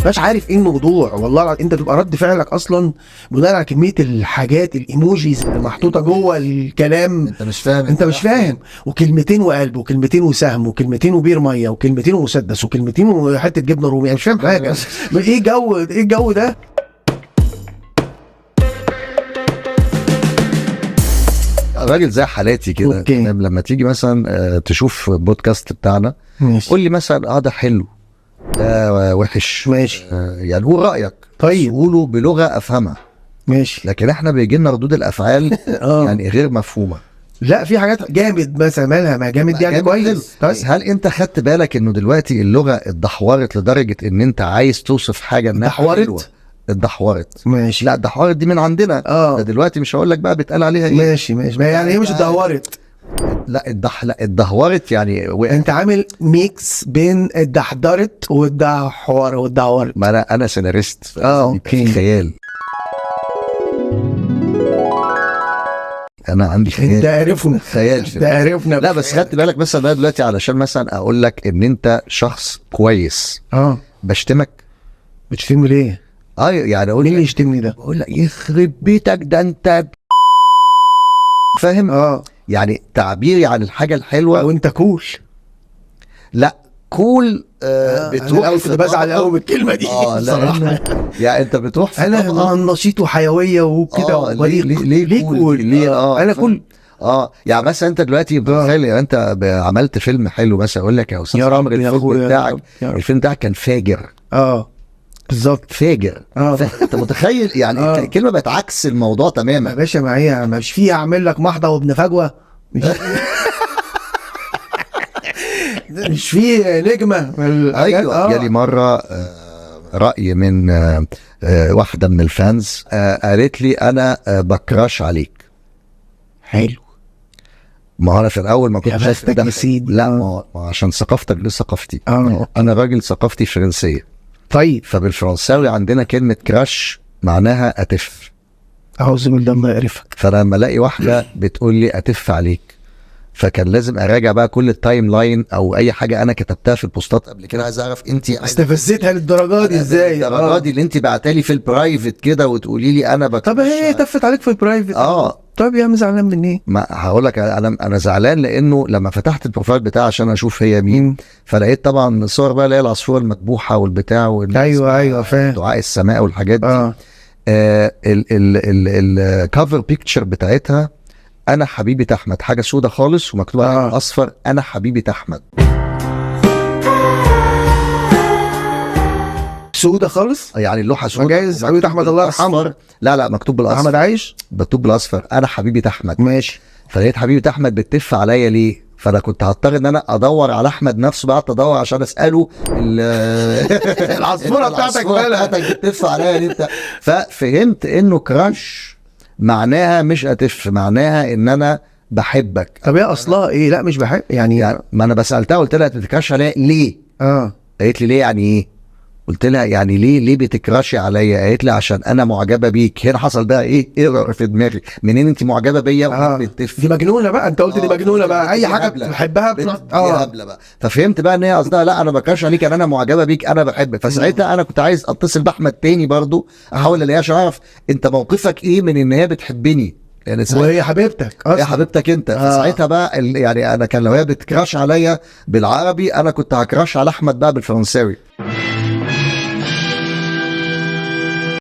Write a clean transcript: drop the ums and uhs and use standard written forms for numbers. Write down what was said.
مش عارف ايه الموضوع والله العظيم. انت تبقى رد فعلك اصلا بناء على كمية الحاجات ال emojis اللي محطوطة جوه الكلام. انت مش فاهم، انت مش فاهم. وكلمتين وقلب، وكلمتين وسهم، وكلمتين وبير ميه، وكلمتين ومسدس، وكلمتين وحتة جبنه رومي، انا مش فاهم حاجة. ايه جو، ايه الجو ده؟ راجل زي حالاتي كده تمام، لما تيجي مثلا تشوف بودكاست بتاعنا قول لي مثلا ده حلو، ده وحش، ماشي، يعني قول رايك، طيب قوله بلغه افهمها، ماشي. لكن احنا بيجي لنا ردود الافعال يعني غير مفهومه. لا في حاجات جامد مثلا، مالها ما جامد يعني كويس. طيب. بس هل انت خدت بالك انه دلوقتي اللغة اتدحورت لدرجة ان انت عايز توصف حاجة انها اتدحورت؟ اتدحورت، ماشي. لا اتدحورت دي من عندنا. ده دلوقتي مش هقول لك بقى بيتقال عليها ايه. ماشي ماشي، ما يعني ايه مش اتدهورت؟ لا لا اتدهورت يعني انت عامل mix بين اتدحضرت والدحور والدهورت. ما انا سيناريست. okay. خيال، انا عندي خيال. انت عارفنا خيال، انت عارفنا. لا بس خدت بالك مثلا بقى دلوقتي، علشان مثلا اقول لك ان انت شخص كويس، بشتمك. بتشتمني ليه؟ يعني اقول مين اللي يشتمني ده؟ بقول لك يخرب بيتك ده انت فاهم؟ يعني تعبيري عن الحاجة الحلوة. وانت cool. لا cool. بتروح. انا كنت بزعل قوي من الكلمة دي بصراحة. يعني انت بتروح في انا نشيط وحيوية وكده. ليه cool؟ ليه؟ انا cool. يعني مثلا انت دلوقتي بتخيل انت عملت فيلم حلو مثلا، اقول لك يا استاذ عمرو الفيلم بتاعك، الفيلم بتاعك كان فاجر. بالظبط، فاجر. انت متخيل يعني الكلمة بقت عكس الموضوع تماما يا باشا. ما هي مش في اعمل لك محضة وابن فجوة، مش مش في نجمه. ايوه. جالي مرة راي من واحدة من ال fans، قالت لي انا ب crush عليك. حلو. ما انا في الاول ما كنتش شايف ده. لا ما عشان ثقافتك غير ثقافتي. انا راجل ثقافتي فرنسية. طيب. فبالفرنساوي عندنا كلمة crush معناها أتف. أعوذ بالله الله يقرفك. فلما ألاقي واحدة بتقول لي أتف عليك، فكان لازم أراجع بقى كل ال timeline أو أي حاجة أنا كتبتها في البوستات قبل كده. عايز أعرف أنت استفزتها للدرجة دي إزاي؟ الدرجة دي اللي أنت بعتالي في ال private كده وتقولي لي أنا طب هي تفت عليك في ال private. طب يا عم زعلان من ايه؟ ما هقول لك انا زعلان لانه لما فتحت ال profile بتاعي عشان اشوف هي مين، فلقيت طبعا صور بقى اللي هي العصفوره المذبوحه والبتاع ايوه فاهم، دعاء السماء والحاجات دي. ال cover picture بتاعتها انا حبيبه احمد، حاجة سودة خالص ومكتوب عليها اصفر انا حبيبه احمد. سودة خالص يعني اللوحة سودة. جايز حبيبه احمد الله يرحمه. لا مكتوب بالاصفر. احمد عايش، مكتوب بالاصفر انا حبيبه احمد. ماشي. فلقيت حبيبه احمد بتتف عليا ليه؟ فانا كنت هضطر ان انا ادور على احمد نفسه بقى، ادور عشان اساله العصفوره بتاعتك مالها بتتف عليا ليه بتاع. ففهمت انه كراش معناها مش اتف، معناها ان انا بحبك. طب هي اصلها ايه؟ لا مش بحب يعني ما انا بسالتها قلت لها بتكراش عليا ليه؟ قالت لي ليه يعني ايه؟ قلت لها يعني ليه بتكراشي عليا؟ قالت لي عشان انا معجبه بيك. هنا حصل بقى ايه error في دماغي، منين انت معجبه بيا؟ دي مجنونة بقى. انت قلت دي مجنونة بقى، اي حاجة بتحبها هبلة بقى. ففهمت بقى ان هي قصدها لا انا ب crush عليك، انا معجبه بيك، انا بحبك. فساعتها انا كنت عايز اتصل باحمد تاني برضو، احاول الاقيها عشان اعرف انت موقفك ايه من ان هي بتحبني، يعني وهي حبيبتك اصلا، هي حبيبتك انت. فساعتها بقى يعني انا كان لو هي بت crush عليا بالعربي انا كنت ه crush على احمد بقى بالفرنساوي.